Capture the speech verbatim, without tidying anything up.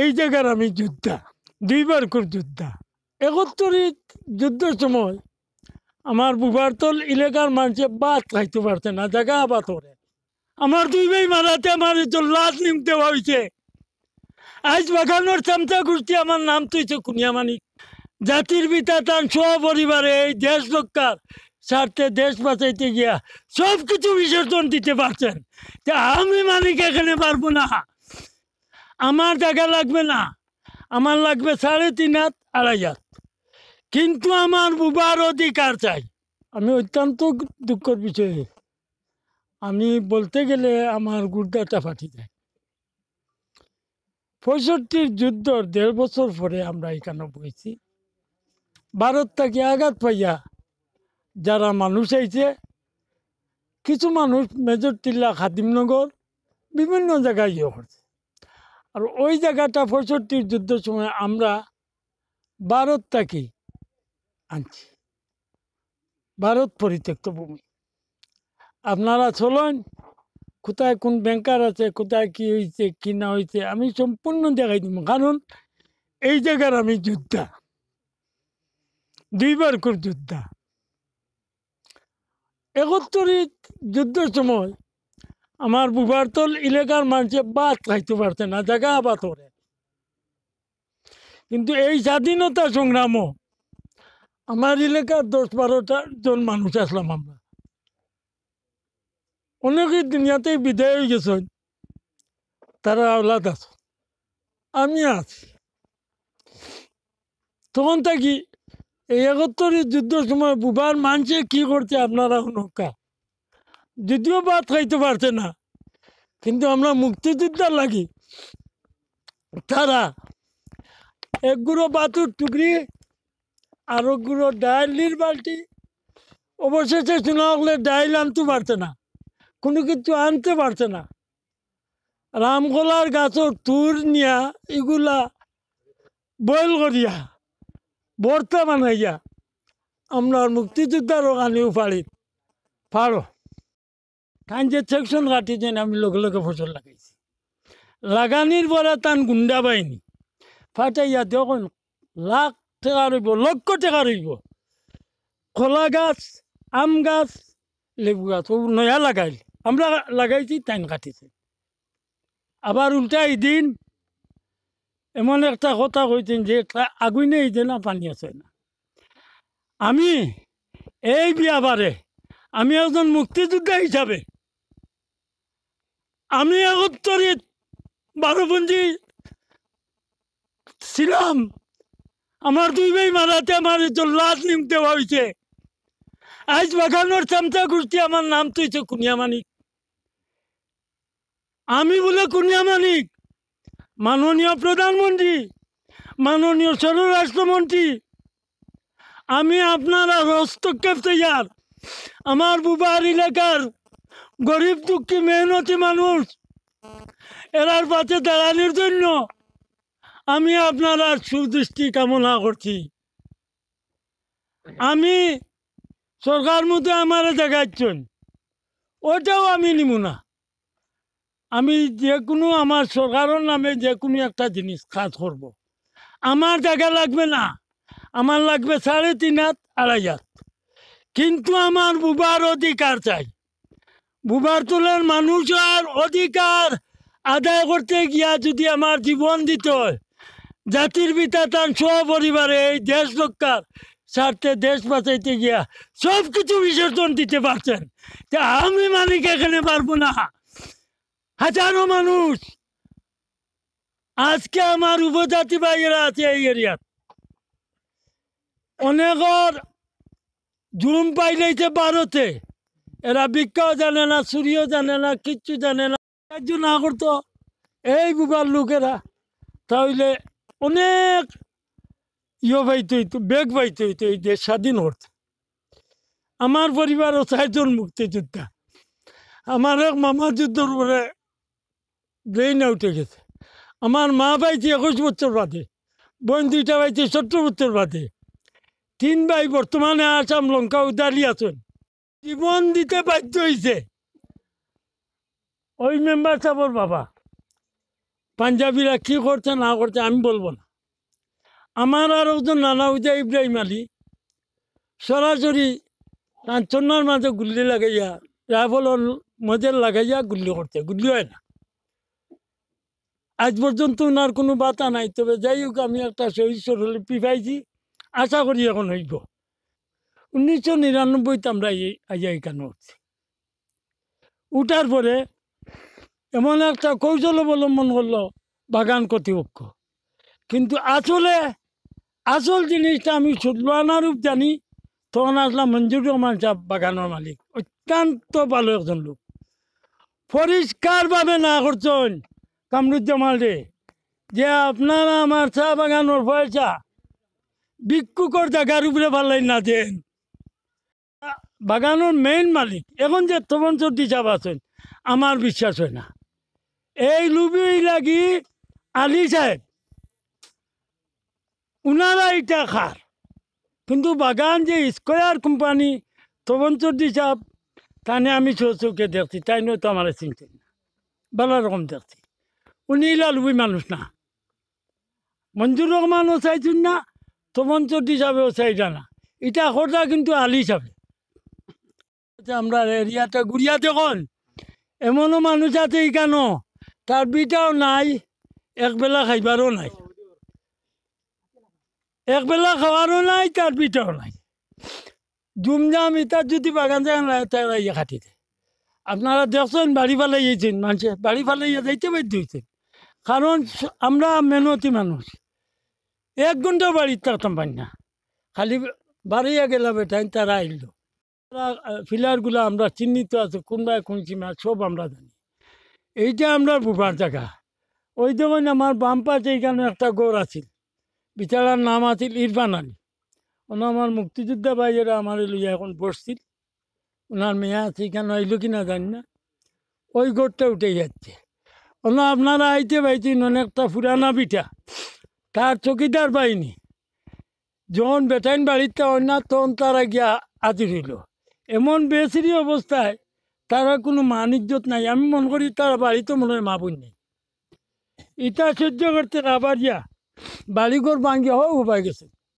এই জাগার আমি যোদ্ধা, দুইবারকুর যোদ্ধা। একত্তরিত যুদ্ধর সময় আমার বুবারতল এলাকার মানষে ভাত খাইতো পারছে না, জাগা আবাদ করে। আমার দুই ভাই মারাতে আমারে জল্লাদ নিয়োগ দেওয়া অইছে। আইজ বাগানর চামচা গুষ্টি আমার নাম থইছে কুনিয়া মানিক। জাতির পিতা তান সপরিবারে এই দেশ রক্ষার স্বার্থে দেশ বাঁচাইতে গিয়া সব কিছু বিসর্জন দিতে পারছেন। তে আমি মানিক এখানে পারবো না। আমার জাগা লাগবে না, আমার লাগবে সাড়ে তিন হাত, আড়াই হাত, কিন্তু আমার বুবার অধিকার চাই। আমি অত্যন্ত দুঃখর বিষয়ে আমি বলতে গেলে আমার গুর্দাটা ফাটি যায়। পঁয়ষট্টির যুদ্ধর দেড় বছর পরে আমরা এখানে বইছি। ভারত থাকি আঘাত পাইয়া যারা মানুষ আইছে, কিছু মানুষ মেজর টিলা, খাদিমনগর, বিভিন্ন জাগায় ইয়ে করছে। আর ওই জাগাটা পঁয়ষট্টির যুদ্ধর সময় আমরা ভারত থাকি আনছি, ভারত পরিত্যক্ত ভূমি। আপনারা চলেন, কোথায় কোন ব্যাংকার আছে, কোথায় কি হইছে কি না হইছে, আমি সম্পূর্ণ দেখাই দিব। কারণ এই জাগার আমি যোদ্ধা, দুইবারকুর যোদ্ধা। একত্তরিত যুদ্ধর সময় আমার বুবারতল এলাকার মানষে ভাত খাইতো পারছে না, জাগা আবাদ করে। কিন্তু এই স্বাধীনতা সংগ্রামও আমার এলাকার দশ বারোটা জন মানুষ আসলাম আমরা। অনেকেই দুনিয়াতে বিদায় হয়ে গেছেন, তারা আওলাদ আছে, আমি আছি। তখন থাকি এই একত্তরিত যুদ্ধর সময় বুবার মানষে কি করছে আপনারা হুনউক্কা। যদিও ভাত খাইতো পারছে না, কিন্তু আমরা মুক্তিযোদ্ধার লাগি তারা এক গুঁড়ো ভাতর টুকরি, আর এক গুঁড়ো ডাইলর বালতি, অবশেষে শুনা হকলে ডাইল আনতো পারছে না, কুনু কিচ্ছু আনতে পারছে না। রামকলার গাছর তুর নিয়া ইগুলা boil করিয়া ভর্তা বানাইয়া আমরার মুক্তিযোদ্ধার অখানিউ ফাড়িত ফাড়ো। তাইন যে section কাটিছইন, আমি লগে লগে ফসল লাগাইছি। লাগানির পরে তান গুন্ডা বাহিনী ফাটাইয়া দেখইন, লাখ টেকা রইবো, লক্ষ টেকা রইবো। কলা গাছ, আম গাছ, লেবু গাছ, অউ নয়া লাগাইল, আমরা লাগাইছি, তাইন কাটিছে। আবার উল্টা ইদিন এমন একটা কথা কইছইন যে একটা আগুইনে ইদে না, পানি আছে না। আমি এই ব্যাপারে, আমি একজন মুক্তিযোদ্ধা হিসাবে, আমি একত্তরিত বারোপঞ্জি ছিলাম, আমার দুই ভাই মারাতে আমারে জল্লাদ নিয়োগ দেওয়া হইছে। আইজ বাগানর চামচা গুষ্টি আমার নাম থইছে কুনিয়া মানিক। আমি বুলে কুনিয়া মানিক, মাননীয় প্রধানমন্ত্রী, মাননীয় স্বরাষ্ট্রমন্ত্রী, আমি আপনারার হস্তক্ষেপ তৈয়ার। আমার বুবার এলাকার গরিব দুঃখী মেহনতি মানুষ, এরার পাশে দাঁড়ানির জন্য আমি আপনারার সুদৃষ্টি কামনা করছি। আমি সরকার মতে আমারে জাগাইছইন, ওটাও আমি নিমু না। আমি যে কুনু আমার সরকারর নামে যে কুনু একটা জিনিস কাজ করব, আমার জাগা লাগবে না, আমার লাগবে সাড়ে তিন হাত, আড়াই হাত, কিন্তু আমার বুবার অধিকার চাই। বুবারতলর মানুষর অধিকার আদায় করতে গিয়া যদি আমার জীবন দিতে হয়, জাতির পিতা তান সপরিবারে এই দেশ রক্ষার স্বার্থে, দেশ বাঁচাইতে গিয়া সব কিছু বিসর্জন দিতে পারছেন, তে আমি মানিক এখানে পারবো না। হাজারো মানুষ আজকে আমার উপজাতি ভাইয়েরা আছে এই এরিয়াত, অনেকর জুম পাইলাইছে ভারতে, এরা ভিক্ষাও জানে না, চুরিও জানে না, কিচ্ছু জানে না। সাহায্য না করতো এই বুবার লোকেরা, তাহলে অনেক ইয়ে পাইতে হইতো, বেগ পাইতে হইতো এই দেশ স্বাধীন করতে। আমার পরিবারও চারজন মুক্তিযোদ্ধা। আমার এক মামা যুদ্ধর পরে brain out হয়ে গেছে। আমার মা পাইছে একুশ বছর বাদে, বোন দুইটা পাইছে সতেরো বছর বাদে। তিন ভাই বর্তমানে আসাম, লঙ্কা, উদালি আছেন। জীবন দিতে বাধ্য হইছে ওই মেম্বার সাহেবর বাবা। পাঞ্জাবিরা কি করছে না করছে আমি বলবো না। আমার আর একজন নানা উজা ইব্রাহিম আলী সরাসরি তার চন্নার মাঝে গুল্লি লাগাইয়া, রাইফলর মজেল লাগাইয়া গুল্লি করছে, গুল্লি হয় না। আজ পর্যন্ত ওনার কোনো বাতা নাই। তবে যাই হোক, আমি একটা শহীদ স্মরণলিপি পাইছি, আশা করি এখন হইব। উনিশশো নিরানব্বইতে আমরা এই, আইয়া এখানে উঠছি। উঠার পরে এমন একটা কৌশল অবলম্বন করলো বাগান কর্তৃপক্ষ, কিন্তু আসলে আসল জিনিসটা আমি শুধু আনারূপ জানি। তখন আসলাম মঞ্জুর রহমান সাহেব বাগানের মালিক, অত্যন্ত ভালো একজন লোক। পরিষ্কারভাবে না করছেন কামরুজ্জামালরে যে আপনারা আমার চা বাগানের পয়সা ভিক্ষুকর জায়গার উপরে ফালাই না দেন। বাগানের মেইন মালিক এখন যে তপন চৌধুরী সাহেব আছেন, আমার বিশ্বাস হয় না। এই লুবি লাগি আলী সাহেব, উনারা এটা খার, কিন্তু বাগান যে স্কয়ার কোম্পানি তপন চৌধুরী সাহেব, তানে আমি চোখে দেখছি, তাইন তো আমারে চিনছেন না, ভালো রকম দেখছি। উনি ইলা লুবি মানুষ না, মঞ্জুর রহমানও চাইছেন না, তপন চৌধুরী সাহেবেও চাইরা না। এটা কথা কিন্তু আলী সাহেব। আচ্ছা, আমরা এরিয়াটা ঘুরিয়া দেখুন, এমনও মানুষ আছে এখানো, তার ভিটাও নাই, এক বেলা খাইবারও নাই, এক বেলা খাওয়ারও নাই, তার ভিটাও নাই। জুমজাম ইতা যদি বাগান জাগান লাগে, তারা ইয়ে খাটি দেয়। আপনারা দেখছেন, বাড়ি ফালাইয়েছেন, মানুষে বাড়ি ফালাইয়া যাইতে বাধ্য হয়েছেন। কারণ স-, আমরা মেহনতি মানুষ, এক ঘন্টা বাড়িত থাকতাম পারি না, খালি বাড়িয়া গেলা বেটাইন, তারা আইল। তারা, আহ, ফিলারগুলা আমরা চিহ্নিত আছে, কোনবায় কোন সীমা, সব আমরা জানি। এইটা আমরা বুবার জায়গা। ওই দেখুন, আমার বাম পাশে এখানে একটা ঘর আছিল, বিচারার নাম আছিল ইরফান আলী। ওনা আমার মুক্তিযোদ্ধা ভাইয়েরা আমারে লইয়া এখন বসছিল, ওনার মেয়ে আছে এখানে, আইলো কি না জানি না। ওই ঘরটা উঠে যাচ্ছে। ওনা আপনারা আইতে পাইছেন, অনেকটা পুরানা ভিটা, তার চকিদার বাহিনী যখন বেটাইন বাড়িত অয় না, তখন তারা গিয়া হাজির হইল। এমন বেসিরি অবস্থায়, তারা কোনো মান ইজ্জত নাই। আমি মনে করি তারা বাড়িত মনে হয় মা বোন নেই। ইটা সহ্য করতে না পারিয়া বাড়িঘর ভাঙ্গিয়া হও হবাই গেছে।